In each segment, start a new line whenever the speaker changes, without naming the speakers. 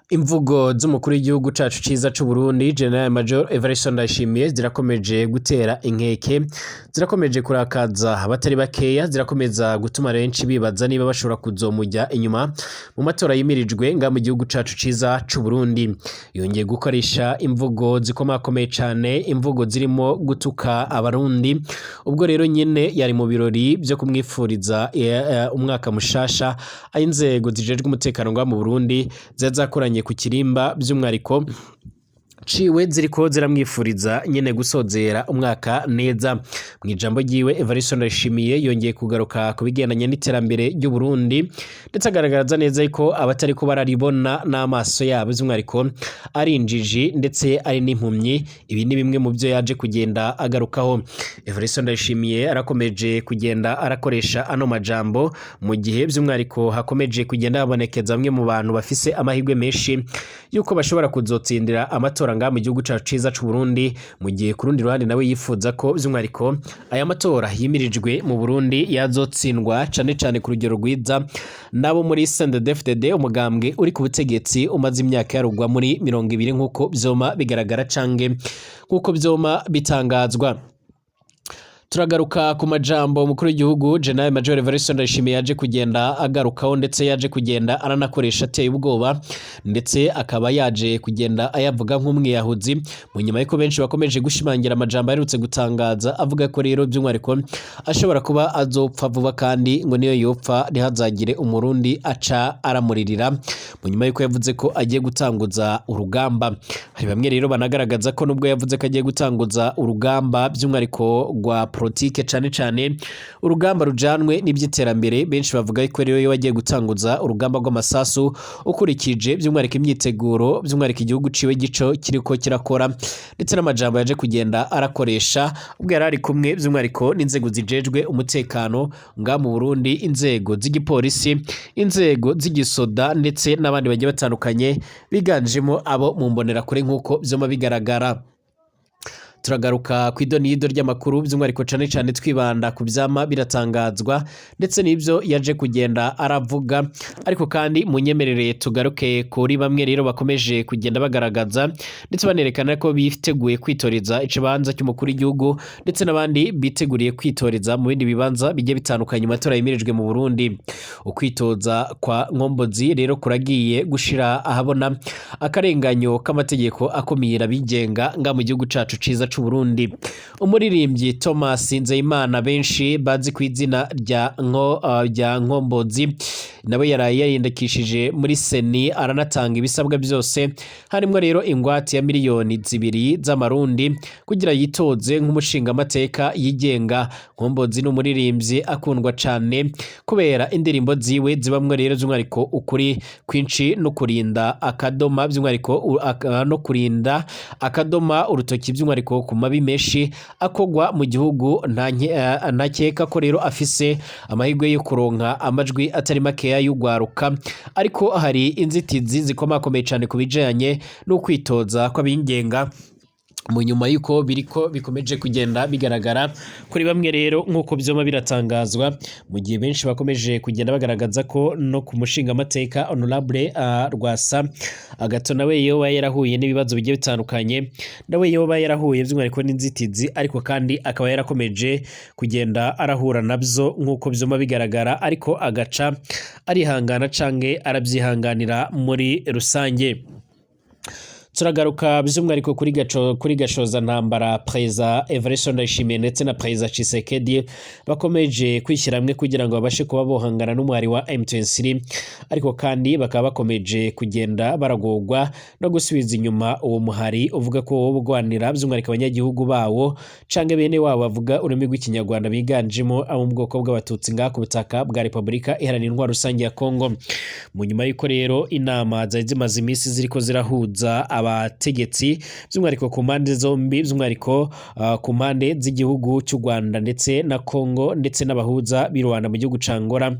Imvugo z'umukuru w'igihugu cacu ciza c'Uburundi, General Major Evariste Ndayishimiye, zirakomeje gutera inkeke, zirakomeje kurakaza abatari bakeya, zirakomeza gutuma benshi bibaza niba bashobora kuzomujya inyuma mu matora yimirijwe nga mu gihugu cacu ciza c'Uburundi. Yongeye gukoresha imvugo zikomakomeye cane, imvugo zirimo gutuka Abarundi, ubwo rero nyene yari mu birori vyo kumwifuriza umwaka mushasha, aho inzego zijejwe umutekano ngaha mu Burundi zari zakoranye ku kirimba vy'umwihariko ciwe, ziriko ziramwifuriza nyene gusozera umwaka neza. Mw'ijambo ryiwe, Evariste Ndayishimiye yongeye kugaruka ku bigendanye n'iterambere ry'Uburundi, ndetse agaragaza neza ko abatariko bararibona n'amaso yabo vy'umwihariko ari injiji ndetse ari n'impumyi. Ibi ni bimwe mu vyo yaje kugenda agarukaho. Evariste Ndayishimiye arakomeje kugenda arakoresha ano majambo mu gihe vy'umwihariko hakomeje kugenda habonekeza bamwe mu bantu bafise amahirwe menshi yuko bashobora kuzotsindira amatora ngaha mu gihugu cacu ciza c'Uburundi, mu gihe ku rundi ruhande nawe yifuza ko vy'umwihariko aya matora yimirijwe mu Burundi yazotsindwa cane cane ku rugero rwiza nabo muri CNDD-FDD, umugambwe uri ku butegetsi umaze imyaka yarugwa muri 20, nk'uko vyoma bigaragara canke nk'uko vyoma bitangazwa. Turagaruka ku majambo umukuru w'igihugu General Major Evariste Ndayishimiye yaje kugenda agarukaho, ndetse yaje kugenda aranakoresha ateye ubwoba, ndetse akaba yaje kugenda ayavuga nk'umwiyahuzi, mu nyuma y'uko benshi bakomeje gushimangira amajambo aherutse gutangaza avuga ko rero by'umwihariko ashobora kuba azopfa vuba, kandi ngo niyo yopfa ntihazagire Umurundi aca aramuririra, mu nyuma y'uko yavuze ko agiye gutanguza urugamba. Hari bamwe rero banagaragaza ko nubwo yavuze ko agiye gutanguza urugamba by'umwihariko rwa politike, cane cane urugamba rujanwe n'iby'iterambere, benshi bavuga ko rero iyo bagiye gutanguza urugamba rw'amasasu, ukurikije by'umwihariko imyiteguro by'umwihariko igihugu ciwe gico kiriko kirakora, ndetse n'amajambo yaje kugenda arakoresha ubwo yari ari kumwe by'umwihariko n'inzego zijejwe umutekano nga mu Burundi, inzego z'igipolisi, inzego z'igisoda, ndetse n'abandi bagiye batandukanye biganjemo abo mu mbonerakure, nk'uko vyoma bigaragara. Turagaruka ku idonido ry'amakuru, by'umwihariko cane cane twibanda ku vyama biratangazwa ndetse n'ivyo yaje kugenda aravuga. Ariko kandi munyemerere tugaruke kuri bamwe rero bakomeje kugenda bagaragaza ndetse banerekana ko biteguye kwitoreza ikibanza cy'umukuru w'igihugu, ndetse n'abandi biteguriye kwitoreza mu bindi bibanza bigiye bitandukanye mu matora yimirijwe mu Burundi. Ukwitoza kwa Nkombozi rero kuragiye gushira ahabona akarenganyo k'amategeko akumira abigenga nga mu gihugu cacu ciza c'Uburundi. Umuririmbyi Thomas Nzeyimana, benshi bazi ku izina rya Nkombozi, nawe yaraye yariyandikishije muri CENI, aranatanga ibisabwa byose, harimwo rero ingwate ya miliyoni 2 z'amarundi kugira yitoze nk'umushingamateka yigenga. Nkombozi ni umuririmbyi akundwa cane kubera indirimbo ziwe zibamwo rero by'umwihariko ukuri kwinshi no kurinda akadoma by'umwihariko no kurinda akadoma urutoki by'umwihariko ku mabi menshi akogwa mu gihugu. Ntakeka ko rero afise amahirwe yo kuronka amajwi atari makeya y'ugwaruka, ariko hari inzitizi zikomakomeye cane ku bijanye no kwitoza kw'abigenga, mu nyuma y'uko biriko bikomeje kugenda bigaragara kuri bamwe rero, nk'uko vyoma biratangazwa, mu gihe benshi bakomeje kugenda bagaragaza ko no ku mushingamateka Honorable Rwasa Agato nawe yoba yarahuye n'ibibazo bigiye bitandukanye, nawe yoba yarahuye by'umwihariko n'inzitizi, ariko kandi akaba yarakomeje kugenda arahura nabyo nk'uko vyoma bigaragara, ariko agaca arihangana canke arabyihanganira muri rusange. Turagaruka by'umwihariko kuri gashoza ntambara Perezida Evariste Ndayishimiye ndetse na Perezida Tshisekedi bakomeje kwishyira hamwe kugira ngo babashe kuba bohangana n'umuhari wa M23, ariko kandi bakaba bakomeje kugenda baragorwa no gusubiza inyuma uwo muhari uvuga ko wowe urwanira by'umwihariko abanyagihugu bawo canke bene wabo bavuga ururimi rw'Ikinyarwanda, biganjemo abo mu bwoko bw'Abatutsi ngaha ku butaka bwa Repubulika Iharanira Intwaro Rusange ya Kongo. Mu nyuma y'uko rero inama zari zimaze iminsi ziriko zirahuza abategetsi by'umwihariko ku mpande zombi, by'umwihariko ku mpande z'igihugu cy'u Rwanda ndetse na Congo ndetse n'abahuza b'i Rwanda mu gihugu ca Angola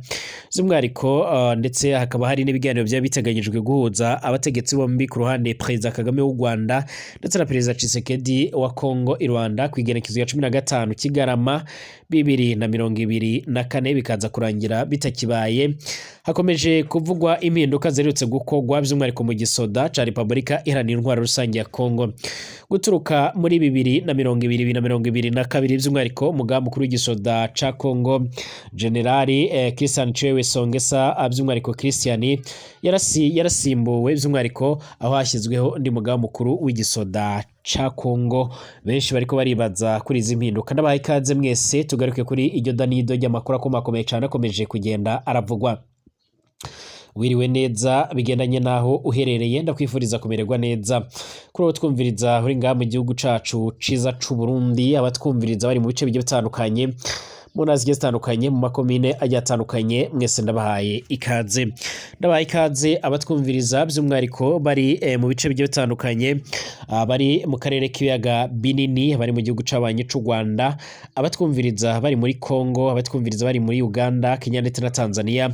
by'umwihariko, ndetse hakaba hari n'ibiganiro byari biteganyijwe guhuza abategetsi bombi ku ruhande Perezida Kagame w'u Rwanda ndetse na Perezida Tshisekedi wa Congo i Rwanda ku igenekerezo rya 15 Kigarama 2024, bikaza kurangira bitakibaye. Hakomeje kuvugwa impinduka ziherutse gukorwa by'umwihariko mu gisoda ca Repubulika Iharanira Intwaro Rusange ya Congo guturuka muri 2020, 2022. By'umwihariko umugambi mukuru w'igisoda ca Congo, Generali Christian Chewe Songesa, by'umwihariko Christian yarasimbuwe, by'umwihariko aho hashyizweho undi mugaba mukuru w'igisoda ca Congo. Benshi bariko baribaza kuri izi mpinduka. Ndabahaye ikaze mwese, tugaruke kuri iryo danido ry'amakuru akomakomeye cane akomeje kugenda aravugwa. Wiriwe neza bigendanye naho uherereye, ndakwifuriza kumererwa neza. Kuri uwo twumviriza uri ngaha mu gihugu cacu ciza c'u Burundi, abatwumviriza bari mu bice bigiye bitandukanye, mu ntara zigiye zitandukanye, mu makomine agiye atandukanye, mwese ndabahaye ikaze. Ndabahaye ikaze abatwumviriza by'umwihariko bari mu bice bigiye bitandukanye, bari mu karere k'ibiyaga binini, bari mu gihugu c'abanyi c'u Rwanda, abatwumviriza bari muri Congo, abatwumviriza bari muri Uganda, Kenya ndetse na Tanzania,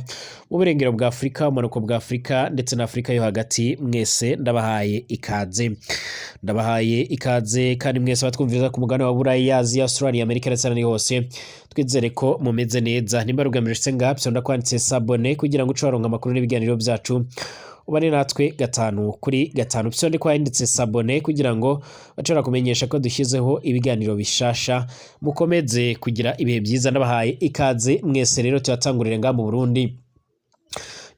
mu burengero bwa Afurika, ubumanuko bwa Afurika ndetse na Afurika yo hagati, mwese ndabahaye ikaze. Ndabahaye ikaze kandi mwese abatwumviriza ku mugabane wa Buraya, Aziya, Australia, Amerika ndetse n'ahandi hose, twizere ko mumeze neza. Nimba rugamije ushitse ngaha, fyonda kwanditse s'abonner kugira ngo uce waronka amakuru n'ibiganiro byacu, ubane natwe gatanu kuri gatanu. Fyonde kwanditse s'abonner kugira ngo bashobora kumenyesha ko dushyizeho ibiganiro bishasha. Mukomeze kugira ibihe byiza, ndabahaye ikaze mwese. Rero tuyatangurire ngaha mu Burundi.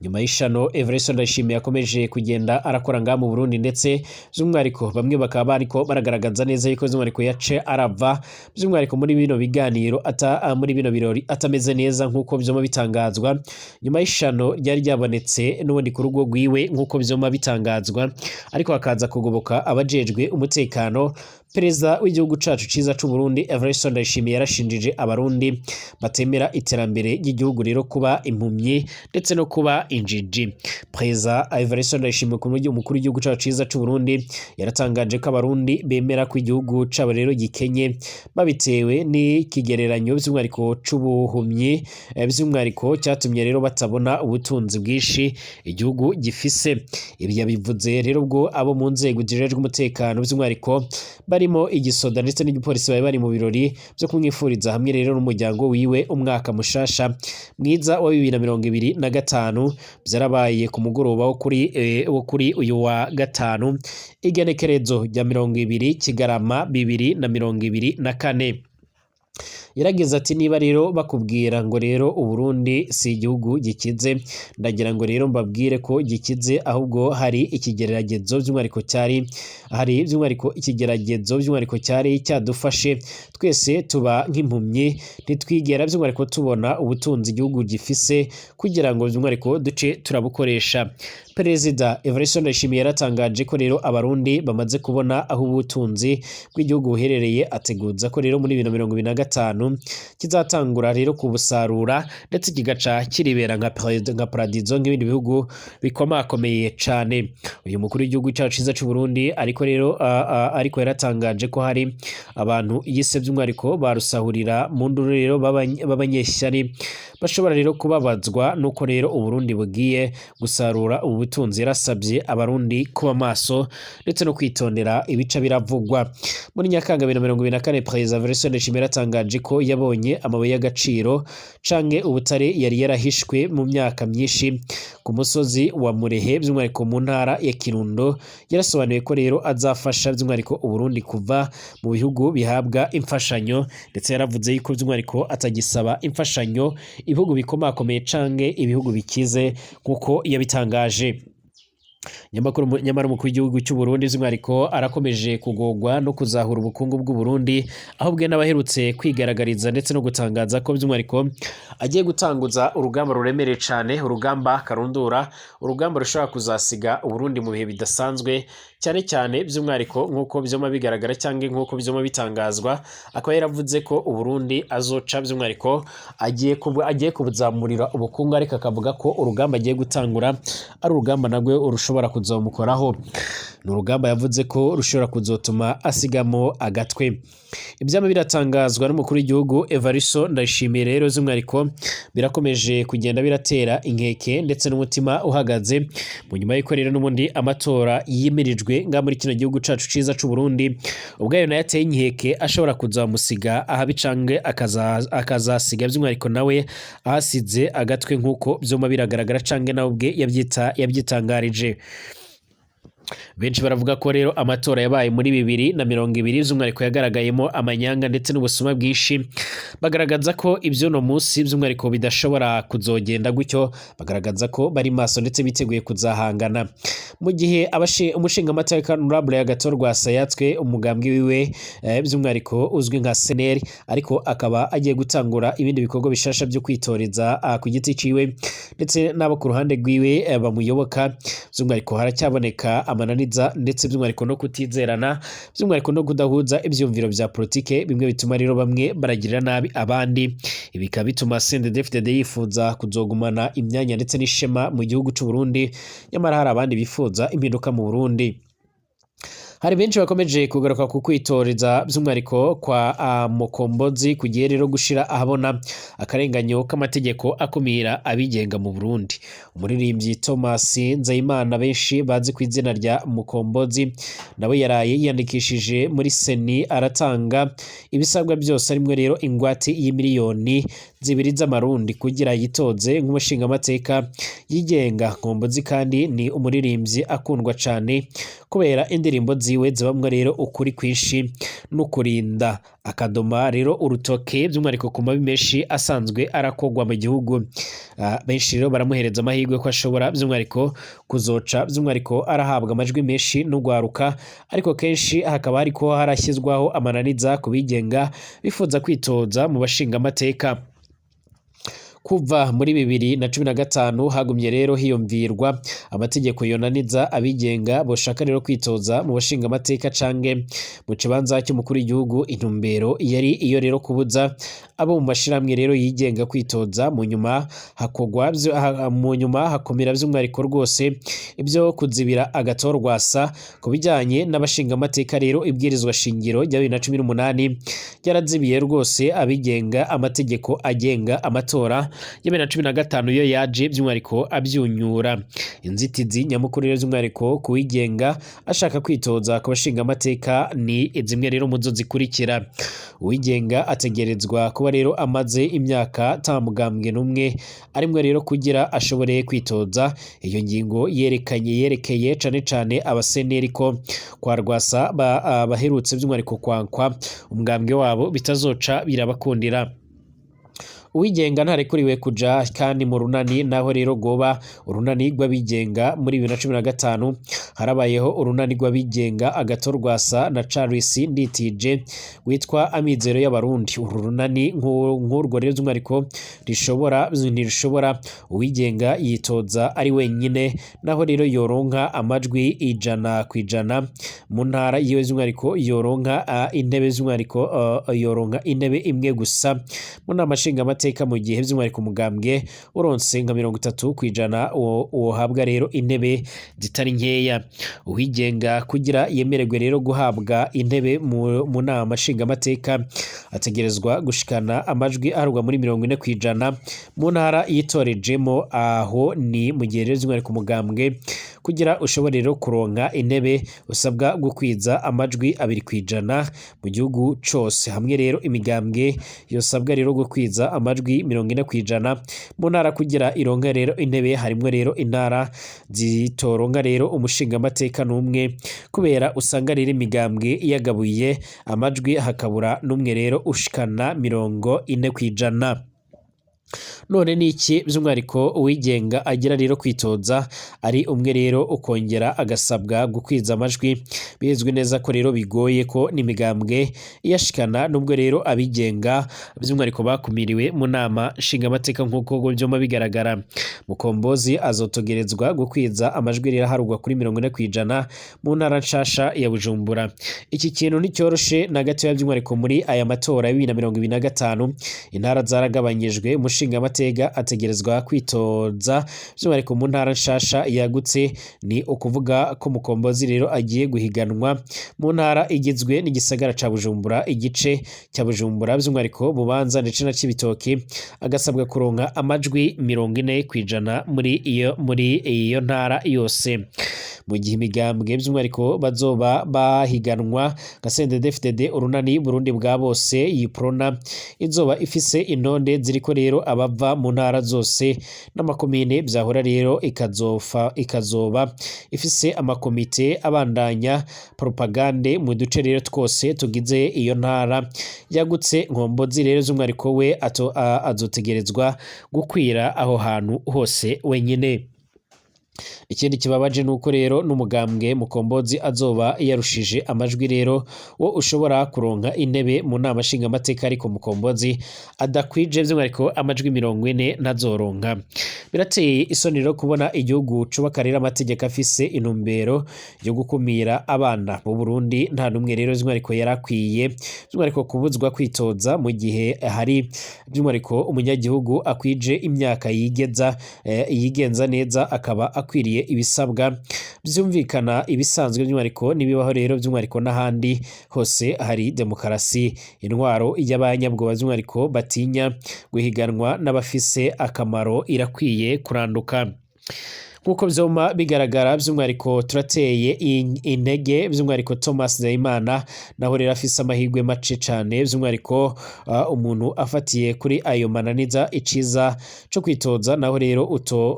Nyuma y'ishano Evariste Ndayishimiye yakomeje kugenda arakora ngaha mu Burundi, ndetse by'umwihariko bamwe bakaba bariko baragaragaza neza yuko by'umwihariko yace arava by'umwihariko muri bino biganiro ata muri bino birori atameze neza, nk'uko vyoma bitangazwa, nyuma y'ishano ryari ryabonetse n'ubundi ku rugo rwiwe, nk'uko vyoma bitangazwa, ariko hakaza kugoboka abajejwe umutekano. Perezida w'igihugu cacu ciza c'u Burundi Evariste Ndayishimiye yarashinjije abarundi batemera iterambere ry'igihugu rero kuba impumyi ndetse no kuba injiji. Perezida Evariste Ndayishimiye, umukuru w'igihugu cacu ciza c'u Burundi, yaratangaje ko abarundi bemera ko igihugu cabo rero gikenye babitewe n'ikigereranyo by'umwihariko c'ubuhumyi, by'umwihariko cyatumye rero batabona ubutunzi bwinshi igihugu gifise. Ibi yabivuze rero ubwo abo mu nzego zijejwe umutekano, by'umwihariko barimo igisoda ndetse n'igipolisi, bari bari mu birori byo kumwifuriza hamwe rero n'umuryango wiwe umwaka mushasha mwiza wa 2025. Byarabaye ku mugoroba wo kuri uyu wa gatanu, igenekerezo rya 20 Kigarama 2024. Yaragize ati: "Niba rero bakubwira ngo rero Uburundi si igihugu gikize, ndagira ngo rero mbabwire ko gikize, ahubwo hari ikigeragezo by'umwihariko cyari hari by'umwihariko ikigeragezo by'umwihariko cyari cyadufashe twese tuba nk'impumyi, ntitwigera by'umwihariko tubona ubutunzi igihugu gifise kugira ngo by'umwihariko duce turabukoresha." Perezida Evariste Ndayishimiye yaratangaje ko rero abarundi bamaze kubona aho ubutunzi bw'igihugu buherereye, ateguza ko rero muri 2025 kizatangura rero kubusarura ndetse kigaca kiribera nka paradizo nk'ibindi bihugu bikomakomeye cane. Uyu mukuru w'igihugu cyacu ciza c'u Burundi ariko rero ariko yaratangaje ko hari abantu yise by'umwihariko barusahurira mu nduru rero b'abanyeshyari bashobora rero kubabazwa nuko rero Uburundi bugiye gusarura ubu butunzi. Yarasabye abarundi kuba maso ndetse no kwitondera ibica biravugwa. Muri Nyakanga 2024, Perezida Evariste Ndayishimiye yaratangaje ko yabonye amabuye y'agaciro canke ubutare yari yarahishwe mu myaka myinshi ku musozi wa Murehe, by'umwihariko mu ntara ya Kirundo. Yarasobanuye ko rero azafasha by'umwihariko Uburundi kuva mu bihugu bihabwa imfashanyo, ndetse yaravuze yuko by'umwihariko atagisaba imfashanyo ibihugu bikomakomeye canke ibihugu bikize, nk'uko yabitangaje. Nyamara umukuru w'igihugu cy'u Burundi by'umwihariko arakomeje kugorwa no kuzahura ubukungu bw'u Burundi, aho bwe n'abaherutse kwigaragariza ndetse no gutangaza ko by'umwihariko agiye gutanguza urugamba ruremereye cane, urugamba karundura, urugamba rushobora kuzasiga Uburundi mu bihe bidasanzwe cyane cyane, by'umwihariko nk'uko vyoma bigaragara cyangwa nk'uko vyoma bitangazwa. Akaba yaravuze ko Uburundi azoca by'umwihariko agiye kubuzamurira ubukungu, ariko akavuga ko urugamba agiye gutangura ari urugamba nagwe rushobora rushobora kuzomukoraho. Ni urugamba yavuze ko rushobora kuzotuma asigamo agatwe. Ivyama biratangazwa n'umukuru w'igihugu Evaristo Ndayishimiye rero z'umwihariko birakomeje kugenda biratera inkeke ndetse n'umutima uhagaze, mu nyuma y'uko rero n'ubundi amatora yimirijwe nga muri kino gihugu cacu ciza c'u Burundi, ubwayo nayo ateye inkeke ashobora kuzamusiga ahabi canke akazasiga by'umwihariko nawe ahasize agatwe, nk'uko vyuma biragaragara canke nawe ubwe yabyitangarije. Benshi baravuga ko rero amatora yabaye muri 2020 by'umwihariko yagaragayemo amanyanga ndetse n'ubusuma bwinshi, bagaragaza ko ivy'uno munsi by'umwihariko bidashobora kuzogenda gutyo, bagaragaza ko bari maso ndetse biteguye kuzahangana. Mu gihe umushingamateka Honorable Agathon Rwasa yatswe umugambwe wiwe, by'umwihariko uzwi nka CNL, ariko akaba agiye gutangura ibindi bikorwa bishasha byo kwitoreza ku giti ciwe ndetse n'abo ku ruhande rwiwe bamuyoboka, by'umwihariko haracyaboneka amananiza ndetse by'umwihariko no kutizerana, by'umwihariko no kudahuza ivyumviro vya politike, bimwe bituma rero bamwe baragirira nabi abandi. Ibi bikaba bituma CNDD-FDD yifuza kuzogumana imyanya ndetse n'ishema mu gihugu c'u Burundi, nyamara hari abandi bifuza impinduka mu Burundi. Hari benshi bakomeje kugaruka ku kwitoreza by'umwihariko kwa Mukombozi kugiye rero gushira ahabona akarenganyo k'amategeko akumira abigenga mu Burundi. Umuririmbyi Thomas Nzeyimana benshi bazi ku izina rya Mukombozi nawe yaraye yiyandikishije muri CENI, aratanga ibisabwa byose harimwo rero ingwate y'imiliyoni 2 z'amarundi kugira yitoze nk'umushingamateka yigenga. Mukombozi kandi ni umuririmbyi akundwa cane kubera indirimbo ziwe zibamwo rero ukuri kwinshi no kurinda akadoma rero urutoke by'umwihariko ku mabi menshi asanzwe arakogwa mu gihugu. Benshi rero baramuhereza amahirwe ko ashobora by'umwihariko kuzoca by'umwihariko arahabwa amajwi menshi n'ugwaruka, ariko kenshi hakaba hariko harashyizwaho amananiza ku bigenga bifuza kwitoza mu bashingamateka. Kuva muri 2015 hagumye rero hiyumvirwa amategeko yonaniza abigenga boshaka rero kwitoza mu bashingamateka canke mu kibanza cy'umukuru w'igihugu. Intumbero yari iyo rero kubuza abo mu mashirahamwe rero yigenga kwitoza, mu nyuma hakogwa mu nyuma hakomera by'umwihariko rwose ibyo kuzibira agatorwasa. Ku bijyanye n'abashingamateka rero ibwirizwa shingiro rya 2018 ryarazibiye rwose abigenga amategeko agenga amatora ya 2015 yo yaje by'umwihariko abyunyura. Inzitizi nyamukuru rero by'umwihariko kuwigenga ashaka kwitoza ku bashingamateka ni zimwe rero mu zo zikurikira: uwigenga ategerezwa kuba rero amaze imyaka ata mugambwe n'umwe arimwe rero kugira ashobore kwitoza. Iyo ngingo yerekeye cane cane abaseneri ko kwa Rwasa baherutse by'umwihariko kwankwa umugambwe wabo bitazoca birabakundira. Uwigenga ntarekuriwe kuja kandi mu runani, naho rero goba urunani rw'abigenga. Muri 2015 harabayeho urunani rw'abigenga Agathon Rwasa na Charles Nditije witwa Amizero y'Abarundi. Uru runani nk'urwo rero by'umwihariko ntirushobora uwigenga yitoza ari wenyine, naho rero yoronka amajwi 100% mu ntara yiwe by'umwihariko yoronka intebe by'umwihariko yoronka intebe imwe gusa mu nama nshingamateka, mu gihe by'umwihariko umugambwe uronse nka 30% wohabwa rero intebe zitari nkeya. Uwigenga kugira yemererwe rero guhabwa intebe mu nama nshingamateka ategerezwa gushikana amajwi aharurwa muri 40% mu ntara yitorejemo, aho ni mu gihe rero by'umwihariko umugambwe kugira ushobore rero kuronka intebe usabwa gukwiza amajwi 2% mu gihugu cose, hamwe rero imigambwe yosabwa rero gukwiza amajwi 40% mu ntara kugira ironke rero intebe. Harimwo rero intara zitoronka rero umushingamateka n'umwe, kubera usanga rero imigambwe yagabuye amajwi hakabura n'umwe rero ushikana 40%. None niki by'umwihariko uwigenga agira rero kwitoza ari umwe rero ukongera agasabwa gukwiza amajwi? Bizwi neza ko rero bigoye ko n'imigambwe iyashikana, nubwo rero abigenga by'umwihariko bakumiriwe mu nama nshingamateka nk'uko byuma bigaragara. Mukombozi azotogerezwa gukwiza amajwi rero aharugwa kuri 40% mu ntara nshasha ya Bujumbura. Iki kintu nticyoroshe na gatoya by'umwihariko muri aya matora ya 2025 intara zaragabanyijwe, umushingamateka nshingamateka ategerezwa kwitoza by'umwihariko mu ntara nshasha yagutse. Ni ukuvuga ko Mukombozi rero agiye guhiganwa mu ntara igizwe n'igisagara ca Bujumbura, igice cya Bujumbura by'umwihariko Bubanza ndetse na Cibitoki, agasabwa kuronka amajwi 40% muri iyo ntara yose, mu gihe imigambwe by'umwihariko bazoba bahiganwa nka CNDD-FDD, Urunani Burundi bwa bose, Uprona, izoba ifise intonde ziriko rero abava mu ntara zose n'amakomine vyahora rero, ikazoba ifise amakomite abandanya propagande mu duce rero twose tugize iyo ntara yagutse. Nkombozi rero z'umwihariko we azotegerezwa gukwira aho hantu hose wenyine. Ikindi kibabaje nuko rero n'umugambwe Mukombozi azoba yarushije amajwi rero wo ushobora kuronka intebe mu nama nshingamateka, ariko Mukombozi adakwije by'umwihariko amajwi 40 ntazoronka. Birateye isoni rero kubona igihugu cubaka rero amategeko afise intumbero yo gukumira abana mu Burundi, nta n'umwe rero by'umwihariko yarakwiye by'umwihariko kubuzwa kwitoza mu gihe hari by'umwihariko umunyagihugu akwije imyaka yigeza yigenza neza, akaba akwiriye ibisabwa byumvikana ibisanzwe by'umwihariko n'ibibaho rero by'umwihariko n'ahandi hose hari demokarasi. Intwaro y'abanyabwoba by'umwihariko batinya guhiganwa n'abafise akamaro irakwiye kuranduka nk'uko vyoma bigaragara. By'umwihariko turateye intege by'umwihariko Thomas Nzeyimana, naho rero afise amahirwe make cane by'umwihariko umuntu afatiye kuri ayo mananiza. Iciza co kwitoza naho rero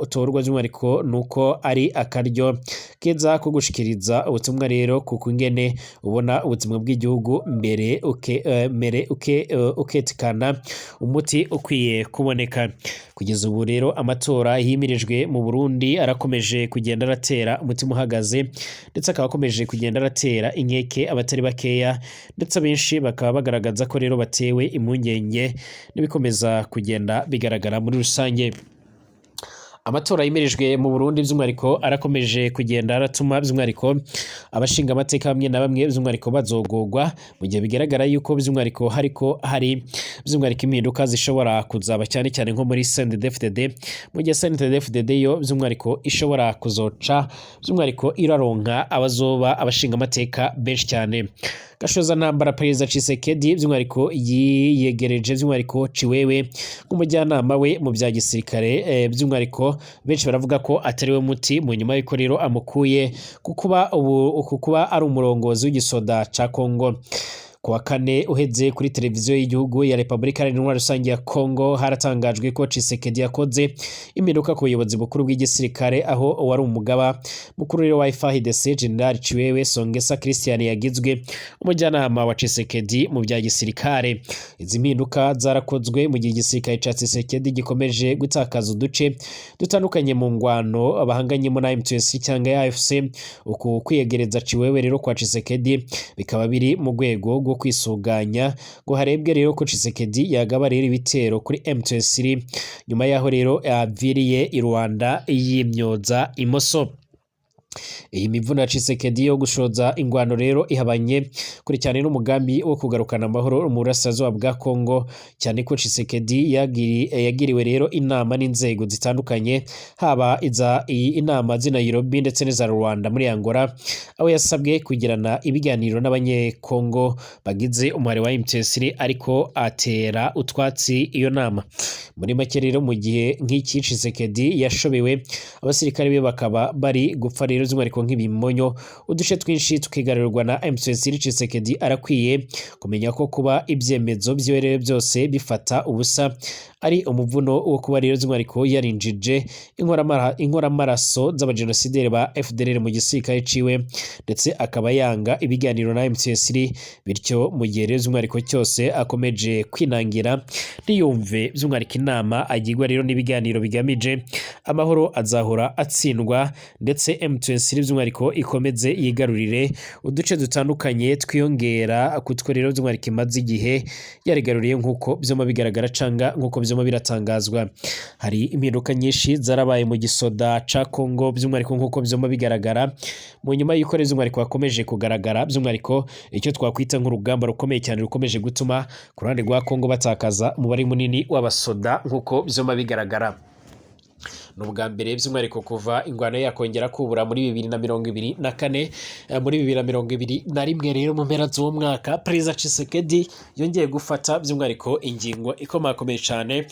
utorwa by'umwihariko nuko ari akaryo keza ko gushikiriza ubutumwa rero kuko ingene ubona ubuzima bw'igihugu mbere uke, mbere uke, uketekana umuti ukwiye kuboneka. Kugeza ubu rero amatora yimirijwe mu Burundi arakomeje kugenda aratera umutima uhagaze, ndetse akaba akomeje kugenda aratera inkeke abatari bakeya, ndetse abenshi bakaba bagaragaza ko rero batewe impungenge n'ibikomeza kugenda bigaragara muri rusange. Amatora yimirijwe mu Burundi by'umwihariko arakomeje kugenda aratuma by'umwihariko abashinga amateka bamwe na bamwe by'umwihariko bazogogwa, mu gihe bigaragara yuko by'umwihariko hariko hari by'umwihariko impinduka zishobora kuzaba, cyane cyane nko muri CNDD-FDD, mu gihe CNDD-FDD yo by'umwihariko ishobora kuzoca by'umwihariko iraronka abazoba abashinga amateka benshi cyane. Gashoza ntambara Perezida Tshisekedi by'umwihariko yiyegereje by'umwihariko Ciwewe nk'umujyanama we mu bya gisirikare, by'umwihariko benshi baravuga ko atari we muti, mu nyuma y'uko rero amukuye kukuba ubu kukuba ari umurongozi w'igisoda ca Congo. Ku wa kane uheze kuri televiziyo y'igihugu ya Repubulika Iharanira Intwaro Rusange ya Congo haratangajwe ko Tshisekedi yakoze impinduka ku buyobozi bukuru bw'igisirikare, aho wari umugaba mukuru rero wa FARDC General Chiwewe Songesa Christian yagizwe umujyanama wa Tshisekedi mu bya gisirikare. Izi mpinduka zarakozwe mu gihe igisirikare ca Tshisekedi gikomeje gutakaza uduce dutandukanye mu ngwano bahanganyemo na M23 cyangwa AFC. Uku kwiyegereza Chiwewe rero kwa Tshisekedi bikaba biri mu rwego rwo kwisuganya ngo harebwe rero ko Tshisekedi yagaba rero ibitero kuri M23 nyuma yaho rero aviriye i Rwanda yimyoza imoso. Iyi mivuno ya Tshisekedi yo gushoza ingwano rero ihabanye kure cyane n'umugambi wo kugarukana amahoro mu burasirazuba bwa Congo, cyane ko Tshisekedi yagiriwe rero inama n'inzego zitandukanye, haba iza inama z'i Nairobi ndetse n'iza Rwanda muri Angola, aho yasabwe kugirana ibiganiro n'abanyekongo bagize umuhari wa M23, ariko atera utwatsi iyo nama. Muri make rero, mu gihe nk'iki Tshisekedi yashobewe, abasirikare be bakaba bari gupfa rero by'umwihariko nk'ibimonyo, uduce twinshi tukigarurirwa na M23, Tshisekedi arakwiye kumenya ko kuba ibyemezo byiwe rero byose bifata ubusa ari umuvuno wo kuba rero by'umwihariko yarinjije inkoramaraso z'abajenosideri ba FDLR mu gisirikare ciwe, ndetse akaba yanga ibiganiro na M23. Bityo mu gihe rero by'umwihariko cyose akomeje kwinangira ntiyumve by'umwihariko inama agirwa rero n'ibiganiro bigamije amahoro, azahora atsindwa, ndetse M23 by'umwihariko ikomeze yigarurire uduce dutandukanye twiyongera kutwo rero by'umwihariko imaze igihe yarigaruriye, nk'uko vyoma bigaragara canga nk'uko vyoma biratangazwa. Hari impinduka nyinshi zarabaye mu gisoda ca Congo by'umwihariko nk'uko vyoma bigaragara, mu nyuma y'uko rero by'umwihariko hakomeje kugaragara by'umwihariko icyo twakwita nk'urugamba rukomeye cyane rukomeje gutuma ku ruhande rwa Congo batakaza umubare munini w'abasoda. impinduka nk'uko vyuma bigaragara. Ni ubwa mbere by'umwihariko kuva ingwano yakongera kubura muri 2024, muri 2021 rero mu mpera z'uwo mwaka, Perezida Tshisekedi yongeye gufata by'umwihariko ingingo ikomakomeye cyane,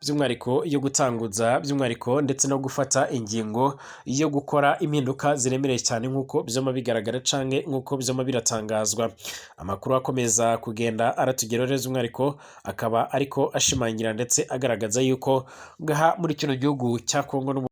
by'umwihariko yo gutanguza by'umwihariko ndetse no gufata ingingo yo gukora impinduka ziremereye cyane nk'uko byoma bigaragara canke nk'uko byoma biratangazwa. Amakuru akomeza kugenda aratugeraho rero by'umwihariko akaba ariko ashimangira ndetse agaragaza yuko ngaha muri kino gihugu cya Kongo.